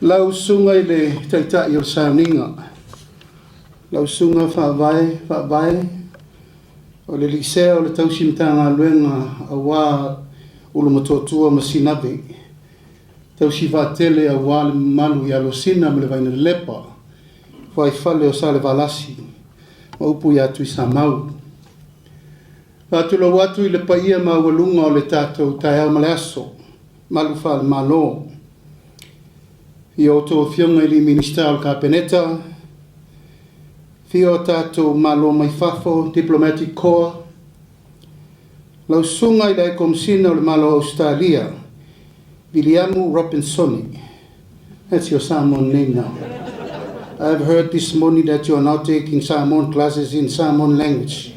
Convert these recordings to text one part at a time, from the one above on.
Lau Susuga i le Taitai o le Sauniga, lau Susuga Faavae Faavae o le Lisea o le Tausi Matagaluega aua Ulumotootua ma Sinave, Tausi Vaatele aua le mamalu i Alosina ma le Vainalelepa, Fuaifale o Salevalasi ma upu ia Tuisamau. Faatulou atu i le paia maualuga o le tatou taeao ma le aso, malu faale-Malo, i a outou Afioga i Minisita o le Kapeneta, afio a tatou Malo mai fafo, Diplomatic Corps, lau Susuga i le High Komesina o le Malo o Ausetalia, Viliamu Robinsoni. That's your Samoan name now. I've heard this morning that you are now taking Samoan classes in Samoan language.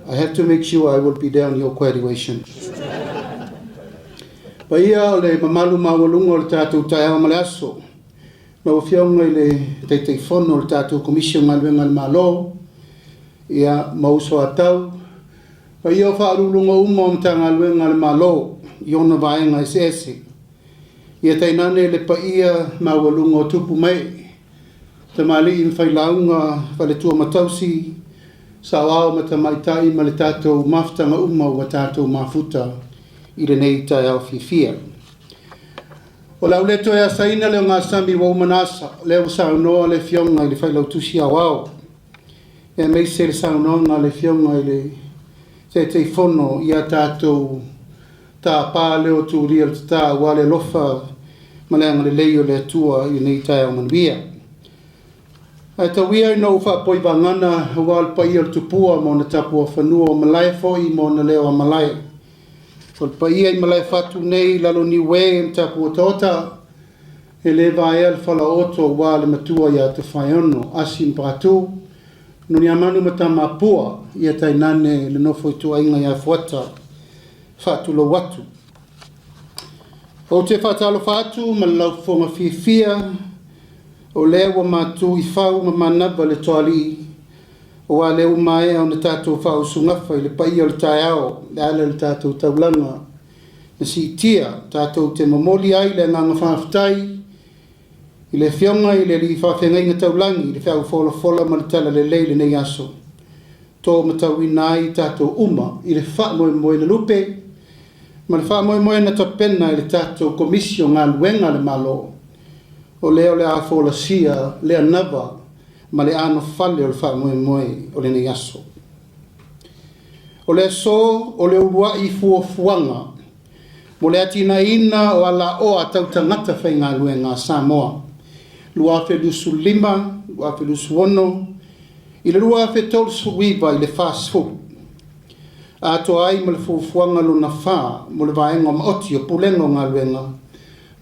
I have to make sure I will be there on your graduation. Paia o le mamalu maualuga o le tatou taeao ma le aso. Lau Afioga i le Taitaifono o le tatou Komisi o Galuega a le Malo, ia, ma usoatau, paia o Faauluuluga uma o Matagaluega a le Malo i ona vaega eseese. Ia tainane le paia maualuga o tupu ma ee, tamalii ma failauga, faletua ma tausi, saoao ma tamaitai ma le tatou mafutaga uma ua tatou mafuta i lenei taeao fiafia. O le a ou le toe asaina le ogasami ua uma ona asa, o lea ua saunoa le Afioga i le Failautusi Aoao, aemaise le saunoaga a le Afioga i le Taitaifono i a tatou tapa lea o tulia le tata aua le alofa ma le agalelei o le Atua i lenei taeao manuia. Ae tau ia ina ou faapoi vagana aua le paia o le tupua ma ona tapuafanua o malae foi ma ona leo a malae. O le paia i Malaefatu nei i lalo Niue ma Tapuotaota, e le vaea le falaooto aua le matua ia Tofaeono, Asi ma Patu, Noniamanu ma Tamapua, ia tainane le nofo ituaiga ia Fuata. Faatulou atu. Ou te faatalofa atu ma le laufofoga fiafia o lea ua matu i fau ma manava le Toalii, aua lea ua maea ona tatou faausugafa i le paia o le taeao e ala i le tatou taulaga na siitia tatou te momoli ai le agaga faafetai i le Afioga i le Alii Faafeagaiga Taulagi i le feau folafola ma le talalelei i lenei aso. To matauina ai tatou uma i le faamoemoe na lupe ma le faamoemoe na tapena e le tatou Komisi o Galuega a le Malo, o lea o le a folasia le anava ma le anofale o le faamoemoe o lenei aso. O le aso o le uluai fuafuaga mo le atinaeina o alaoa tau tagata faigaluega a Samoa 2025, 2026 i le 2039 i le 40, atoa ai ma le fuafuaga lona fa mo le vaega o maoti o Pulega o Galuega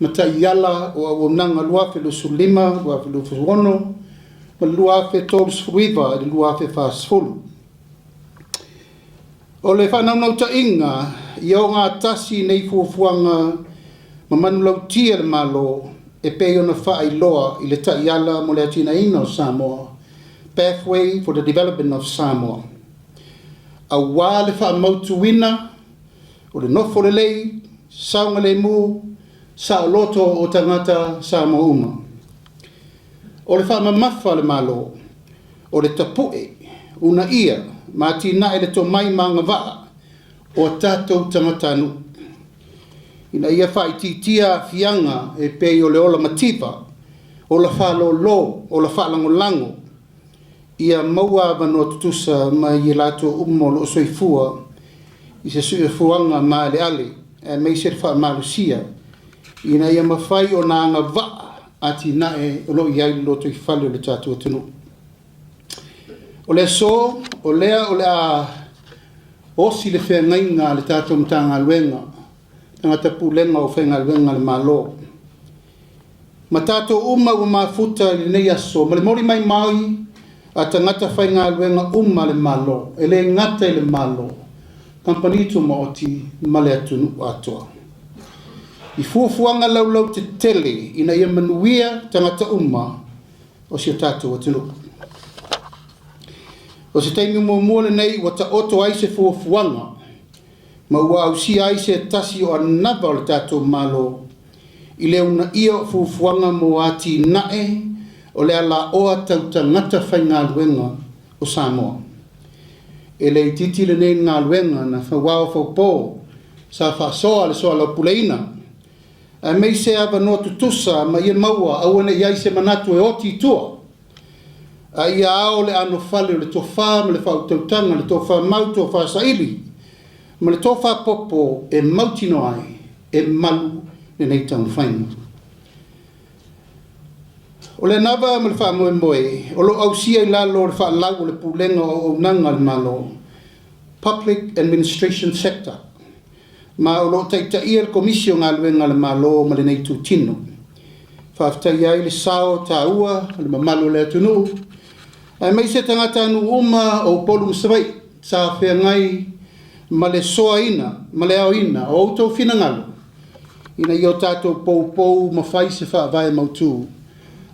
ma Taiala o Auaunaga 2025, 2026 ma le 2039 i le 2040. O le faanaunautaiga ia ogatasi nei fuafuaga ma manulauti a le Malo e pei ona faailoa i le Taiala mo le Atinaeina o Samoa, Pathway for the Development of Samoa, aua le faamautuina o le nofo lelei, saogalemu, saoloto o tagata Samoa uma. O le faamamafa a le Malo, o le tapu'e, uunaia ma atinae le tomai ma agavaa o a tatou tagatanuu, ina ia faaitiitia aafiaga e pei o le ola mativa, ola faalolo, ola faalagolago, ia maua avanoa tutusa mai i latou uma o lo o soifua i se soifuaga maaleale aemaise le faamalosia ina ia mafai ona agavaa atinae o lo o i ai le lotoifale o le tatou atunuu. O le aso, o lea o le a osi le feagaiga a le tatou Matagaluega, tagata pulega o faigaluega a le Malo. Ma tatou uma ua mafuta i lenei aso ma le moli mai mai a tagata faigaluega uma a le Malo, e le gata i le Malo, kamupani tumaoti ma le atunuu atoa. I fuafuaga laulautetele ina ia manuia tagata uma o si o tatou atunuu. O se taimi muamua lenei ua taoto ai se fuafuaga ma ua ausia ai se tasi o anava o le tatou Malo I le uunaia o fuafuaga mo atinae o le alaoa tau tagata faigaluega o Samoa. E le itiiti lenei galuega na fauao faupo sa faasoa le soalaupuleina, aemaise avanoa tutusa ma ia maua aua ne i i ai se manatu e oti i tua, a ia ao le anofale o le tofa ma le faautautaga, le tofa mau, tofa saili ma le tofa popo e mautinoa ai e malu lenei taumafaiga. O le anava ma le faamoemoe o lo o ausia i lalo o le faalau o le Pulega o Auaunaga a le Malo, Public Administration Sector, ma o lo o taitaia le Komisi o Galuega a le Malo ma lenei itutino. Faafetaia ai le sao taua o le mamalu o le atunuu, aemaise tagatanuu uma o Upolu ma Savaii sa feagai ma le soaina ma le aoina o outou finagalo ina ia o tatou poupou ma fai se faavae mautu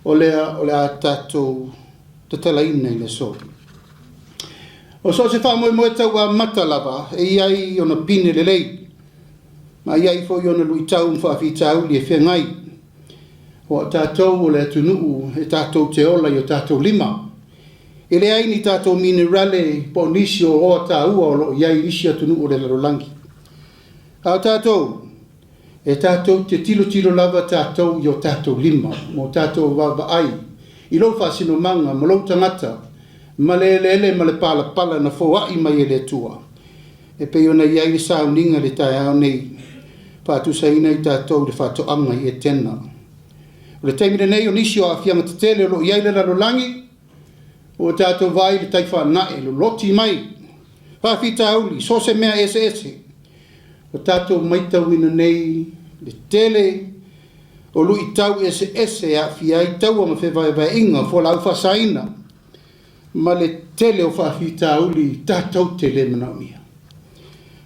o lea o le a tatou tatalaina i le aso. O so o se faamoemoe tau amata lava e i ai ona pine lelei, ma i ai foi ona luitau ma faafitauli e feagai. Aua o tatou o le atunuu e tatou te ola i o tatou lima. E leai ni tatou minerale po o nisi o oloa taua o lo o i ai i isi atunuu o le lalolagi. A o tatou, e tatou te tilotilo lava tatou i o tatou lima ma o tatou vaavaai i lou faasinomaga ma lou tagata ma le eleele ma le palapala na foai mai e le Atua e pei ona i ai le sauniga i le taeao nei, faatusaina i tatou i le faatoaga i Etena. O le taimi lenei o nisi o aafiaga tetele o lo o i ai le lalolagi, ua tatou vaai i le tai faanae loloti mai, faafitauli, so o se mea eseese. Ua tatou matauina nei le tele o luitau eseese e aafia ai taua ma fevaevaeaiga, fualaau faasaina ma le tele o faafitauli tatou te le manaomia.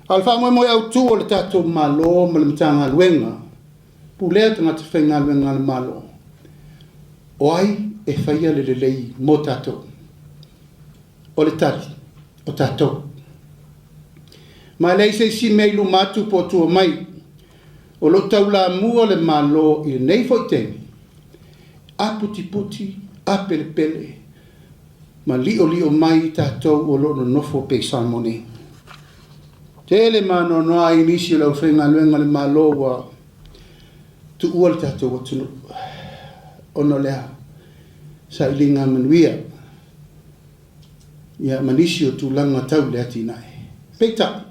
A o le faamoemoe autu o le tatou Malo ma le Matagaluega Pulea Tagata Faigaluega a le Malo, o ai e faia le lelei mo tatou? O le tali, o tatou. Ma e leai se isi mea i luma atu po o tua mai, o lo o taulamua le Malo i lenei foi taimi, a putiputi, a pelepele ma liolio mai tatou o lo o nonofo pea i Samoa nei. Tele ma anoanoa ai nisi o le aufaigaluega a le Malo ua tuua le tatou atunuu ona o le a? Sailiga manuia ia ma nisi o tulaga tau le atinae. Peitai,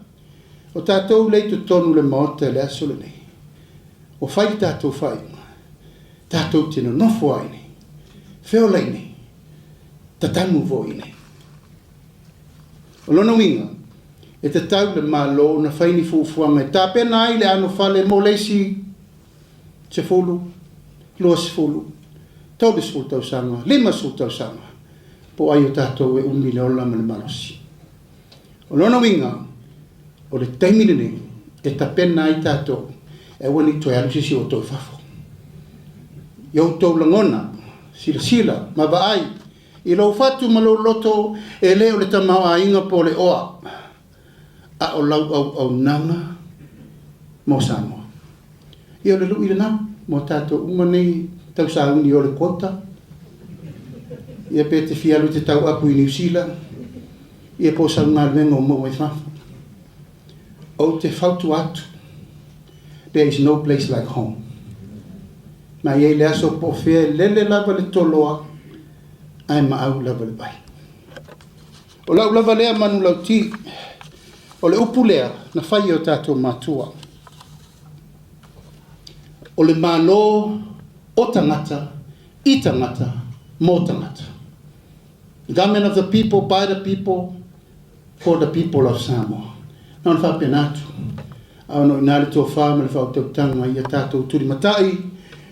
o tatou lea i totonu o le Maota i le aso lenei, ua fai le tatou faaiuga, tatou te nonofo lava i inei, feola i inei, tatanu foi i inei. O lona uiga, e tatau i le Malo ona fai ni fuafuaga e tapena ai le anofale mo le isi 10, 20, 30 tausaga, 50 tausaga, po o ai o tatou e umi le ola ma le malosi. O lona uiga, o le taimi lenei e tapena ai tatou e aua ne i toe alu se isi o outou i fafo. I outou lagona, silasila ma vaai i lou fatu ma lou loto, e le o le tamaoaiga po o le oa, a o lau auaunaga mo Samoa. Ia o le lui lena mo tatou uma nei tausauni o le quota, ia pe te fia alu e te tauapu i Niu Sila, ia po o sau galuega o maua i fafo. Ou te fautua atu, there is no place like home. Ma e i ai le aso po o fea e lele lava le toloa ae maau lava le vai. O lau lava lea manulauti, o le upu lea na fai e o tatou matua. O le Malo o tagata, i tagata, mo tagata. Government of the people, by the people, for the people of Samoa. Na ona faapena atu. A ono i ina le tofa ma le faautautaga ia tatou tulimatai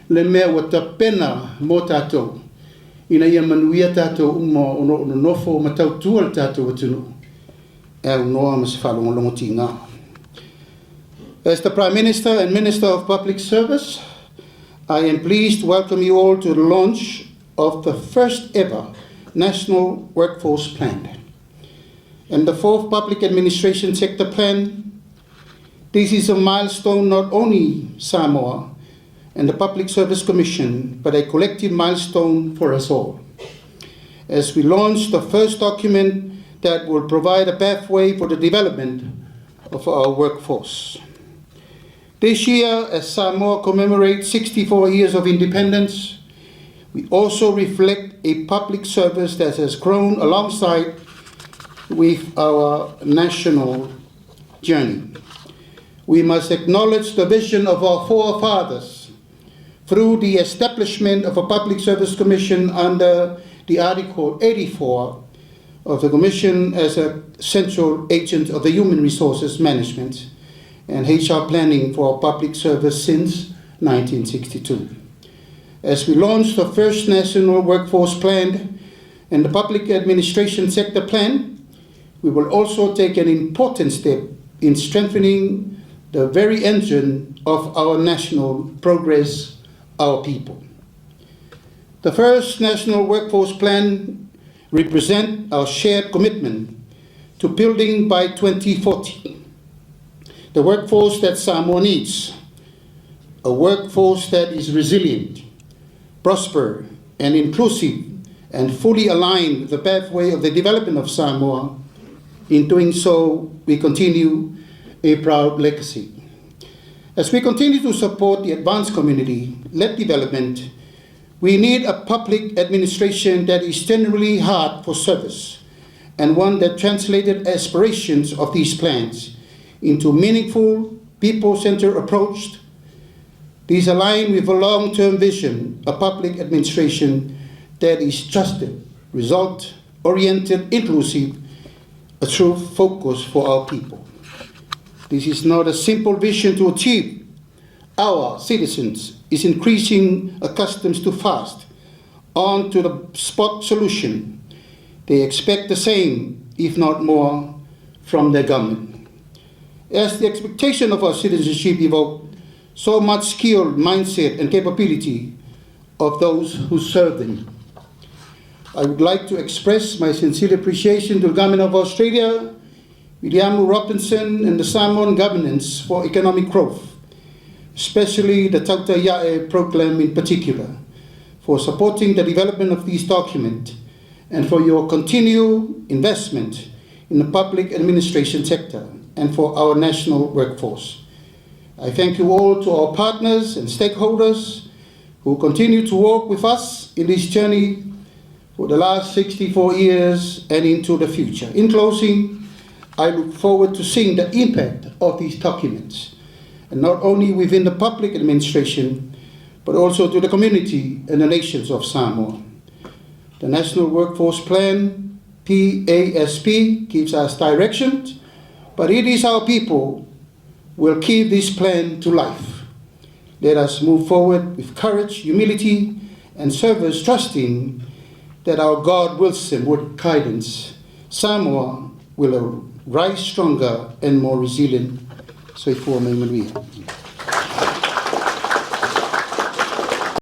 le mea ua tapena mo tatou ina ia manuia tatou uma o lo o nonofo ma tautua le tatou atunuu e aunoa ma se faalogologo tiga. As the Prime Minister and Minister of Public Service, I am pleased to welcome you all to the launch of the first ever National Workforce Plan and the fourth Public Administration Sector Plan. This is a milestone not only Samoa, and the Public Service Commission, but a collective milestone for us all. As we launch the first document that will provide a pathway for the development of our workforce. This year, as Samoa commemorates 64 years of independence, we also reflect a public service that has grown alongside with our national journey. We must acknowledge the vision of our forefathers through the establishment of a Public Service Commission under the Article 84 of the Commission as a central agent of the human resources management and HR planning for public service since 1962. As we launch the first National Workforce Plan and the Public Administration Sector Plan, we will also take an important step in strengthening the very engine of our national progress, our people. The first National Workforce Plan represents our shared commitment to building by 2040 the workforce that Samoa needs, a workforce that is resilient, prosper, and inclusive, and fully aligned with the pathway of the development of Samoa. In doing so, we continue a proud legacy. As we continue to support the advanced community-led development, we need a public administration that is generally hard for service and one that translated aspirations of these plans into meaningful, people-centered approach. These align with a long-term vision, a public administration that is trusted, result-oriented, inclusive, a true focus for our people. This is not a simple vision to achieve. Our citizens is increasing accustomed to fast, on to the spot solution. They expect the same, if not more, from their government. As the expectation of our citizenship evoke so much skill, mindset, and capability of those who serve them. I would like to express my sincere appreciation to the Government of Australia, Viliamu Robinson, and the Samoan Governance for Economic Growth, especially the Tautai A'e program in particular, for supporting the development of this document and for your continued investment in the public administration sector and for our national workforce. I thank you all to our partners and stakeholders who continue to work with us in this journey for the last 64 years and into the future. In closing, I look forward to seeing the impact of these documents, and not only within the public administration, but also to the community and the nations of Samoa. The National Workforce Plan, PASP, gives us direction, but it is our people will keep this plan to life. Let us move forward with courage, humility, and service, trusting that our God wilson with guidance, Samoa will rise stronger and more resilient. Soifua ma ia manuia.